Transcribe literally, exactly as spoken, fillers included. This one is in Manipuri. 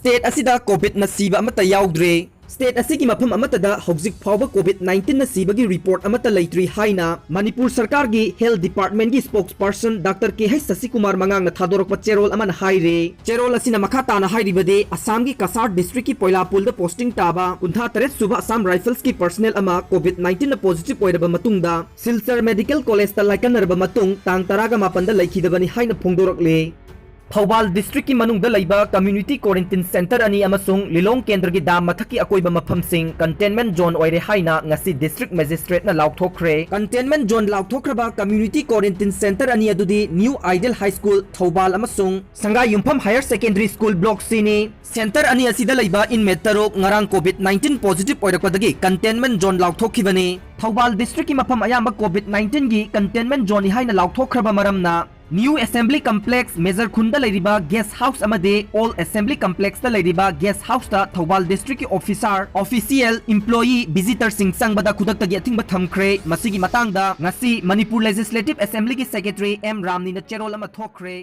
State ꯑꯁꯤꯗ COVID-ꯅ ꯁꯤꯕ ꯑꯃꯠꯇ ꯌꯥꯎꯗ꯭ꯔꯦ꯫ State ꯑꯁꯤꯒꯤ ꯃꯐꯝ ꯑꯃꯠꯇꯗ ꯍꯧꯖꯤꯛ ꯐꯥꯎꯕ COVID-19ꯅ ꯁꯤꯕꯒꯤ report ꯑꯃꯠꯇ ꯂꯩꯇ꯭ꯔꯤ ꯍꯥꯏꯅ ꯃꯅꯤꯄꯨꯔ ꯁꯔꯀꯥꯔꯒꯤ Health Departmentꯀꯤ spokesperson Doctor K H ꯁꯁꯤꯀꯨꯃꯥꯔ ꯃꯉꯥꯡꯅ ꯊꯥꯗꯣꯔꯛꯄ ꯆꯦꯔꯣꯜ ꯑꯃꯅ ꯍꯥꯏꯔꯦ꯫ ꯆꯦꯔꯣꯜ ꯑꯁꯤꯅ ꯃꯈꯥ ꯇꯥꯅ ꯍꯥꯏꯔꯤꯕꯗꯤ, ꯑꯁꯥꯝꯒꯤ ꯀꯁꯥꯔ districtꯀꯤ ꯄꯣꯏꯂꯥꯄꯨꯜꯗ posting ꯇꯥꯕ ꯀꯨꯟꯊ꯭ꯔꯥ ꯇꯔꯦꯠ ꯁꯨꯕ ꯑꯁꯥꯝ Riflesꯀꯤ personnel ꯑꯃ COVID-19ꯅ positive ꯑꯣꯏꯔꯕ ꯃꯇꯨꯡꯗ ꯁꯤꯜꯆꯔ Medical Collegeꯇ ꯂꯥꯏꯀꯠꯅꯔꯕ ꯃꯇꯨꯡ ꯇꯥꯡ ꯇꯔꯥꯒ ꯃꯥꯄꯟꯗ ꯂꯩꯈꯤꯗꯕꯅꯤ ꯍꯥꯏꯅ ꯐꯣꯡꯗꯣꯔꯛꯂꯦ꯫ ꯊꯧꯕꯥꯜ districtꯀꯤ ꯃꯅꯨꯡꯗ ꯂꯩꯕ community quarantine centre ꯑꯅꯤ ꯑꯃꯁꯨꯡ ꯂꯤꯂꯣꯡ ꯀꯦꯟꯗ꯭ꯔꯒꯤ dam ꯃꯊꯛꯀꯤ ꯑꯀꯣꯏꯕ ꯃꯐꯝꯁꯤꯡ containment zone ꯑꯣꯏꯔꯦ ꯍꯥꯏꯅ ꯉꯁꯤ district magistrateꯅ ꯂꯥꯎꯊꯣꯛꯈ꯭ꯔꯦ꯫ Containment zone ꯂꯥꯎꯊꯣꯛꯈ꯭ꯔꯕ community quarantine centre ꯑꯅꯤ ꯑꯗꯨꯗꯤ New Ideal High School Thoubal ꯑꯃꯁꯨꯡ ꯁꯪꯒꯥꯏ ꯌꯨꯝꯐꯝ Higher Secondary School Block Cꯅꯤ꯫ Centre ꯑꯅꯤ ꯑꯁꯤꯗ ꯂꯩꯕ inmate ꯇꯔꯨꯛ ꯉꯔꯥꯡ COVID-19 positive ꯑꯣꯏꯔꯛꯄꯗꯒꯤ containment zone ꯂꯥꯎꯊꯣꯛꯈꯤꯕꯅꯤ꯫ Thoubal districtꯀꯤ ꯃꯐꯝ ꯑꯌꯥꯝꯕ COVID-19ꯒꯤ containment zoneꯅꯤ ꯍꯥꯏꯅ ꯂꯥꯎꯊꯣꯛꯈ꯭ꯔꯕ ꯃꯔꯝꯅ New Assembly Complex, ꯃꯦꯖꯔ ꯈꯨꯟꯗ ꯂꯩꯔꯤꯕ guest house ꯑꯃꯗꯤ Old Assembly Complexꯇ ꯂꯩꯔꯤꯕ guest houseꯇ Thoubal districtꯀꯤ officer, official, employee, visitorꯁꯤꯡ ꯆꯪꯕꯗ ꯈꯨꯗꯛꯇꯒꯤ ꯑꯊꯤꯡꯕ ꯊꯝꯈ꯭ꯔꯦ꯫ ꯃꯁꯤꯒꯤ ꯃꯇꯥꯡꯗ ꯉꯁꯤ ꯃꯅꯤꯄꯨꯔ Legislative Assemblyꯒꯤ secretary ꯑꯦꯝ ꯔꯥꯝꯅꯤꯅ ꯆꯦꯔꯣꯜ ꯑꯃ ꯊꯣꯛꯈ꯭ꯔꯦ꯫